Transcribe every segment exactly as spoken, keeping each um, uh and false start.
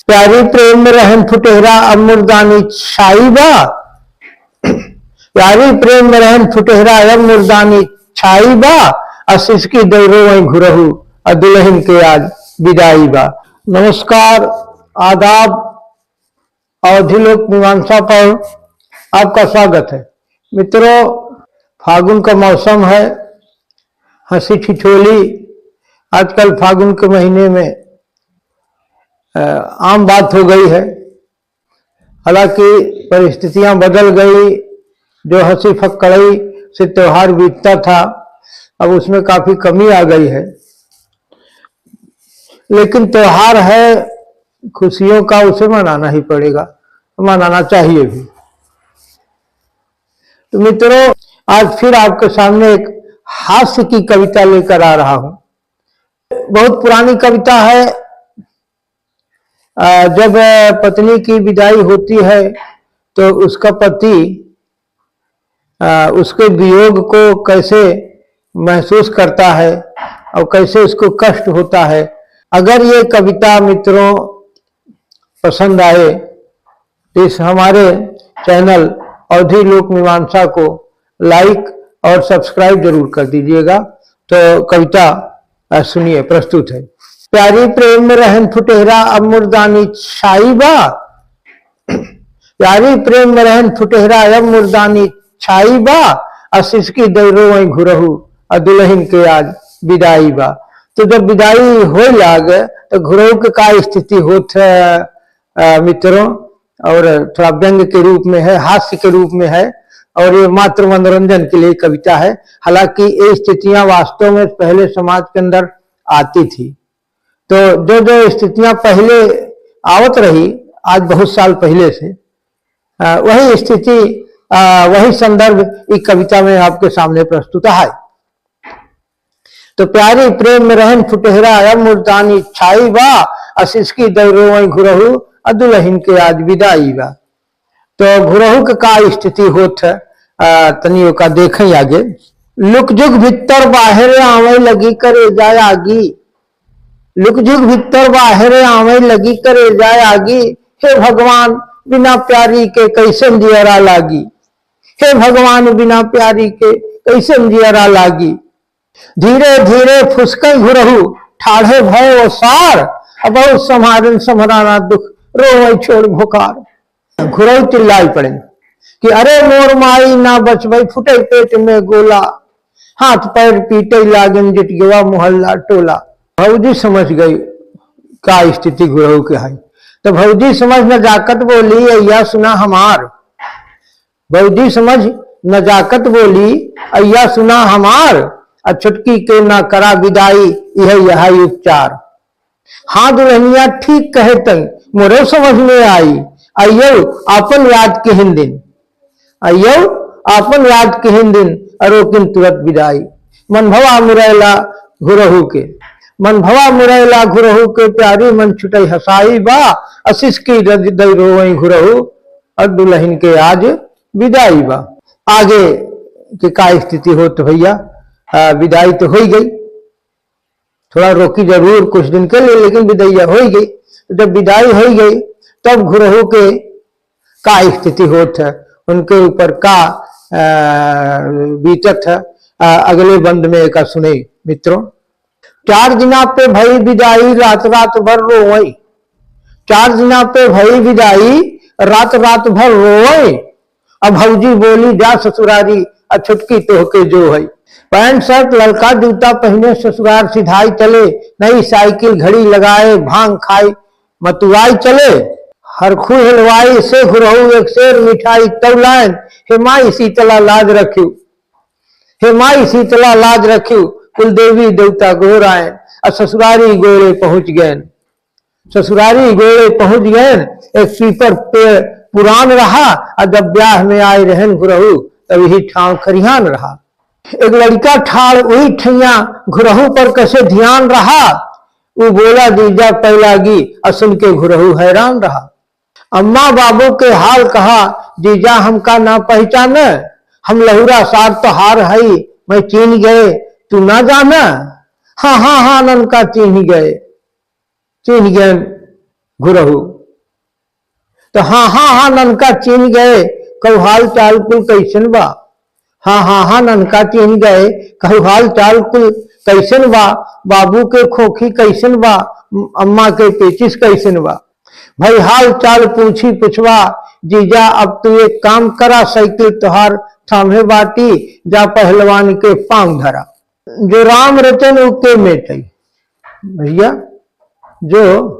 प्यारी प्रेम में रहन फुटेहरा, अब मुर्दानी छाई बा। प्यारी प्रेम में रहन फुटेहरा, अब मुर्दानी छाई बा। आ सिसकी दौरो वहीं घुरहु, आ दुल्हन के आज विदाई बा। नमस्कार, आदाब, अवधी लोक मीमांसा पर आपका स्वागत है। मित्रों, फागुन का मौसम है, हंसी ठिठोली आजकल फागुन के महीने में, अ, आम बात हो गई है। हालांकि परिस्थितियां बदल गई, जो हंसी फक्कड़ई से त्योहार बीतता था, अब उसमें काफी कमी आ गई है। लेकिन त्योहार है खुशियों का, उसे मनाना ही पड़ेगा, मनाना चाहिए भी। तो मित्रों, आज फिर आपके सामने एक हास्य की कविता लेकर आ रहा हूं। बहुत पुरानी कविता है। अ, जब पत्नी की विदाई होती है तो उसका पति, अ, उसके वियोग को कैसे महसूस करता है और कैसे उसको कष्ट होता है। अगर ये कविता मित्रों पसंद आए तो इस हमारे चैनल अवधी लोक मीमांसा को लाइक और सब्सक्राइब जरूर कर दीजिएगा। तो कविता, अ, सुनिए, प्रस्तुत है। प्यारी प्रेम में रहन फुटेहरा, अब मुर्दानी छाई बा। प्यारी प्रेम में रहन फुटेहरा, अब मुर्दानी छाई बा। आ सिसकी दौरो वहीं घुरहु, आ दुल्हन के आज विदाई बा। तो जब विदाई होए लाग, तो घुरहु के का स्थिति होत है, अ, मित्रों, और थोड़ा व्यंग के रूप में है, हास्य के रूप में है, और ये मात्र मनोरंजन के लिए कविता है। हालांकि ये स्थितियां वास्तव में पहले समाज के अंदर आती थी। तो जो जो स्थितियां पहले आवत रही, आज बहुत साल पहले से, अ, वही स्थिति, अ, वही संदर्भ इस कविता में आपके सामने प्रस्तुत है। तो प्यारी प्रेम में रहन फुटेहरा, अब मुर्दानी छाई बा। आ सिसकी दौरो वहीं घुरहु, आ दुल्हन के आज विदाई बा। तो घुरहु के का स्थिति होत है, अ, तनी ओका देखें आगे। लुक झुक भीतर बाहर आवे लगी करेजा आगी। लुक झुक भीतर बाहर आवे लगी करेजा आगी। हे भगवान, बिना प्यारी के कैसन जियरा लागी। हे भगवान, बिना प्यारी के कैसन जियरा लागी। धीरे धीरे फुसकई घुरहु, ठाढ़े भय ओसार। अब बहुत सम्हारन सम्हराना दुख, रोवई छोड़ भोकार। घुरहु चिल्लाई पड़े कि अरे मोर माई, ना बचबई, फुटई पेट में गोला। हाथ पैर पीटई लागन जिटगेवा मोहल्ला टोला। भौजी समझ गई का स्थिति घुरहु के है। तो भौजी समझ नजाकत बोली, अइया सुना हमार। भौजी समझ नजाकत बोली, अइया सुना हमार। आ छुटकी के ना करा विदाई, इहे यही उपचार। हाँ दुल्हनिया ठीक कहे तई, मोरो समझ में आई। अइयो आपन याद किहिन दिन, अइयो आपन याद किहिन दिन, अरोकिन तुरत विदाई। मन भवा मुरैला घुरहु के, मन भवा मुरैला घुरहु के, प्यारी मन छुटई हसाई बा। आ सिसकी दई रोवई घुरहु, और दुल्हन के आज विदाई बा। आगे के का स्थिति होत भैया, आ, विदाई तो होई गई, थोड़ा रोकी जरूर कुछ दिन के लिए, लेकिन विदैया होई गई। तो जब विदाई होई गई, तब घुरहु के का स्थिति होत है, उनके ऊपर का, आ, बीतत है, आ, अगले बंद में एका सुने मित्रों। चार दिना पे भई विदाई, रात रात भर रोवई। चार दिना पे भई विदाई, रात रात भर रोवई। अब भौजी बोली, जा ससुरारी, आ छुटकी तोहके जो है। पैंट शर्ट ललका जूता पहिने ससुरार सिधाई चले, नई साइकिल घड़ी लगाए, भांग खाई मतुआई चले। हरखू हलवाई से घुरहु एक सेर मिठाई तौलायन, हे माई शीतला लाज रखियो, हे माई शीतला लाज रखियो, कुल देवी देवता गोहरायन, आ ससुरारी गोड़े पहुँच गयन। ससुरारी गोड़े पहुँच गयन, एक पीपर पेड़ पुरान रहा, आ जब ब्याह में आए रहन घुरहु, तब यही ठाव खरिहान रहा। एक लड़िका ठाड़ उही ठइया घुरहु पर कसे धियान रहा, उ बोला जीजा पै लागी, आ सुन के घुरहु हैरान रहा। अम्मा बाबू के हाल कहा, जीजा हमका ना पहिचाने, हम लहुरा सार तोहार हई, मैं चीन्ह गए, तू ना जाने। हाँ, हाँ, हाँ, ननका चीन्ह गए, चीन्ह गए। घुरहु तो हाँ, हाँ, हाँ, ननका चीन्ह गए, कहू हाल चाल कुल कैसन बा? हाँ, हाँ, हाँ, ननका चीन्ह गए, कहू हाल चाल कुल कैसन बा? बाबू के खोखी कैसन बा? अम्मा के पेचिस कैसन बा? भाई हाल चाल पूछी पुछवा, जीजा अब तू एक काम करा, साइकिल तोहार थाम्हे बाटी, जा पहलवान के पाँव धरा। जो राम रचन उ के मेटई। भैया, जो,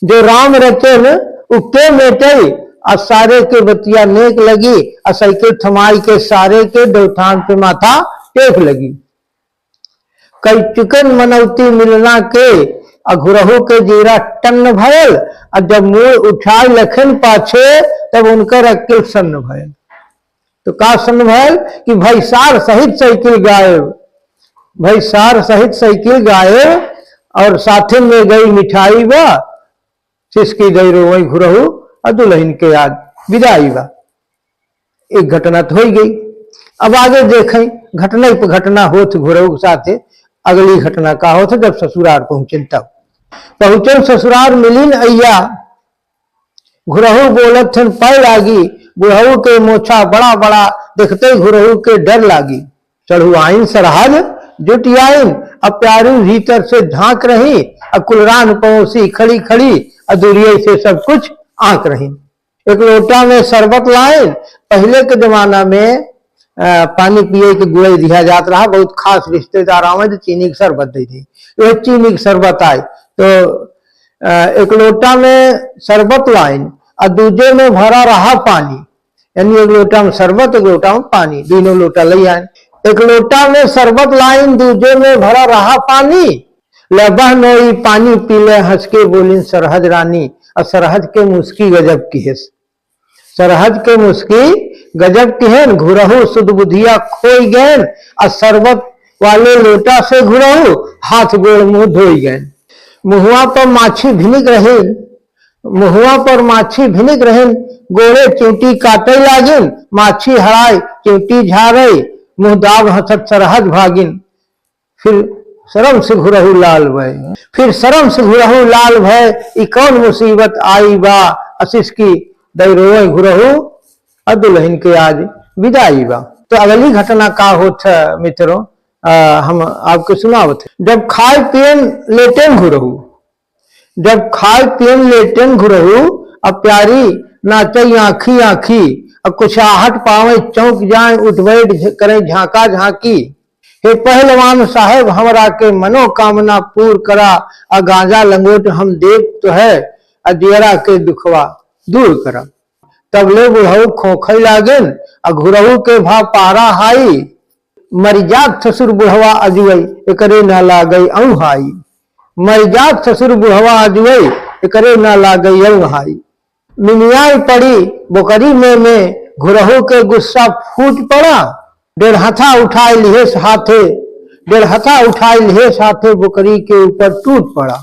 जो राम रचन उ के मेटई, आ सारे के बतिया नेक लगी, आ साइकिल थमाई के सारे के देवथान पे माथा टेक लगी। कई चुकन मनौती मिलना के, आ घुरहु के जीरा टन्न भयल, आ जब मूड़ उठाई लखन पाछे, तब उनकर अक्किल सन्न भयल। तो का सन्न भयल कि भाई सार सहित साइकिल गायब, भाई सार सहित साइकिल गायब, और साथे में गई मिठाई बा, सिसकी दई रोवई घुरहु, आ दुलहिन के आज बिदाई बा। एक घटना तो होई गई। अब आगे देखें, घटना पे घटना होत घुरहु के साथे, अगली घटना का होत जब ससुरार पहुँचेन तब। पहुँचेन ससुरार मिलिन अइया, घुरहु बोलत हन पै लागी, बुढ़ऊ के मोछा बड़ा बड़ा, देखते घुरहु के डर लागी। चढ़ुआइन सरहज जुटियाइन, अब प्यारी भीतर से झाँक रही, अब कुलरान पड़ोसी खड़ी खड़ी, अब दूरिये से सब कुछ आँक रही। एक लोटा में शरबत लाइन। पहिले के जमाना में, अ, पानी पिए के गुड़ई दिहा जात रहा, बहुत खास रिश्तेदार आवे तो चीनी के शरबत दे दी, यह चीनी के शरबत आए। तो, अ, एक लोटा में शरबत लाइन और दूजे में भरा रहा पानी, यानी एक लोटा में शरबत, एक लोटा में पानी, दोनों लोटा ले आए। एक लोटा में शरबत लाइन, दूजे में भरा रहा पानी, ले बहनोई पानी पी ले, हंस के बोलिन सरहज रानी। और सरहज के मुस्की गजब किहेस, सरहज के मुस्की गजब किहेन। घुरहु सुध बुधिया खोई गएन, और शरबत वाले लोटा से घुरहु हाथ गोड़ मुंह धोई गएन। मुहुआ पर माछी भिनिक रहिन, मुहुआ पर माछी भिनिक रहिन, गोड़े चिउँटी काटे लागिन, माछी हराय चिउँटी झारे, मुँह दाब हंसत सरहज भागिन। फिर शरम से घुरहु लाल भय, फिर शरम से घुरहु लाल भय, ई कौन मुसीबत आई बा, असिसकी दई रोवै घुरहु, अ दुलहिन के आज बिदाई बा। तो अगली घटना का होत है मित्रों, अ, हम आपके सुनावत है। जब खाए पियन लेटेन घुरहु, जब खाए पियन लेटेन घुरहु, अब प्यारी नाचई आँखी आँखी, अब कुछ आहट पावे चौंक जाए, उठ बैठ झ-, करे झाँका झाँकी। हे पहलवान साहेब, हमरा के मनोकामना पूर करा, आ गांजा लंगोट हम देब तो है, आ जियरा के दुखवा दूर करा। तब ले बुढ़ऊ खोखई लागेन, आ घुरहु के भा पारा हाई। मरि जात ससुर बुढ़वा अजुवई, एकरे ना लागई औहाई। मरि जात ससुर बुढ़वा अजुवई, एकरे ना लागई औहाई। मिमियाई पड़ी बोकरी में, में घुरहु के गुस्सा फूट पड़ा। डेढ़ हथा उठाए लिहेस हाथे, डेढ़ हथा उठाए लिहेस हाथे, बोकरी के ऊपर टूट पड़ा।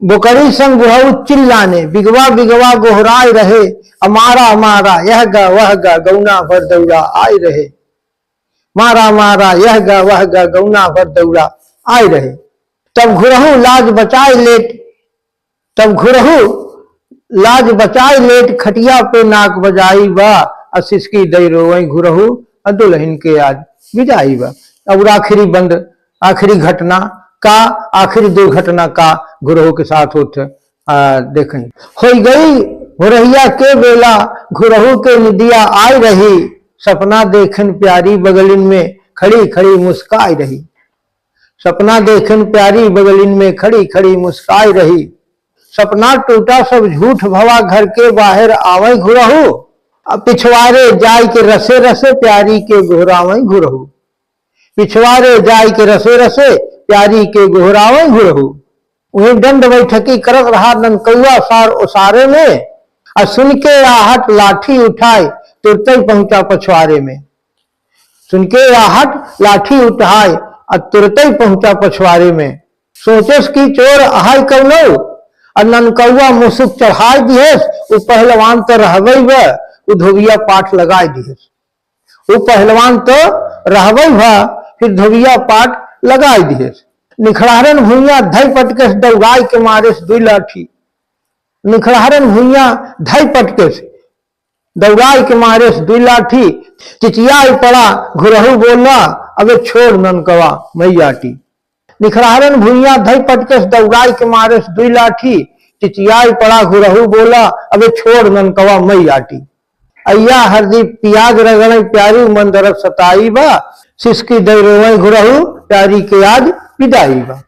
बोकरी संग बुढ़ऊ चिल्लाने, बिगवा बिगवा गोहराए रहे, "अमारा मारा यह गा वह गा, गौना भर दौड़ा आए रहे। मारा मारा यह गा वह गा, गौना भर दौड़ा आए रहे।" तब घुरहु लाज बचाए लेट, तब घुरहु लाज बचाए लेट, खटिया पे नाक बजाई बा, आ सिसकी दई रोवई घुरहु, आ दुलहिन के आज बिदाई बा। और आखिरी बंद, आखिरी घटना का, आखिरी दुर्घटना का घुरहु के साथ होत, आ, देखें। होई गई भोरहिया के बेला, घुरहु के निदिया आय रही, सपना देखेन प्यारी बगलिन में, खड़ी खड़ी मुस्काय रही। सपना देखेन प्यारी बगलिन में, खड़ी खड़ी मुस्काय रही। सपना टूटा सब झूठ भवा, घर के बाहर आवै घुरहु। अब पिछवारे जाय के रसे रसे, प्यारी के गोहरावै घुरहु। पिछवारे जाय के रसे रसे, प्यारी के गोहरावै घुरहु। उहीं डंड बैठकी करत रहा ननकौआ सार ओसारे में। आ सुन के आहट लाठी उठाय, तुरतै पहुँचा पछवारे में। सुन के आहट लाठी उठाय, आ तुरतै पहुँचा पछवारे में। सोचेस कि चोर अहाय कउनो, आ ननकौआ मुसुक चढ़ाय दिहेस, उ पहलवान त रहबै बा, उ धोबिया पाट लगाय दिहेस। उ पहलवान त रहबै भा, फिर धोबिया पाट लगाय दिहेस। निखड़हरन भुइयां धइ पटकेस, दौड़ाय के मारेस दुइ लाठी। निखड़हरन भुइयाँ धइ पटकेस, दौड़ाइ के मारेस दुइ लाठी। चिचियाइ पड़ा घुरहु बोला, अबे छोड़ ननकवा मइ आटी। निखड़हरन भुइयाँ धइ पटकेस, दौड़ाइ के मारेस दुइ लाठी। चिचियाइ पड़ा घुरहु बोला, अबे छोड़ ननकवा मइ आटी। अइया हरदी पियाज रगड़इ प्यारी, मन दरद सताई बा। सिसकी दइ रोवइ घुरहु, प्यारी के आज पिदाई बा।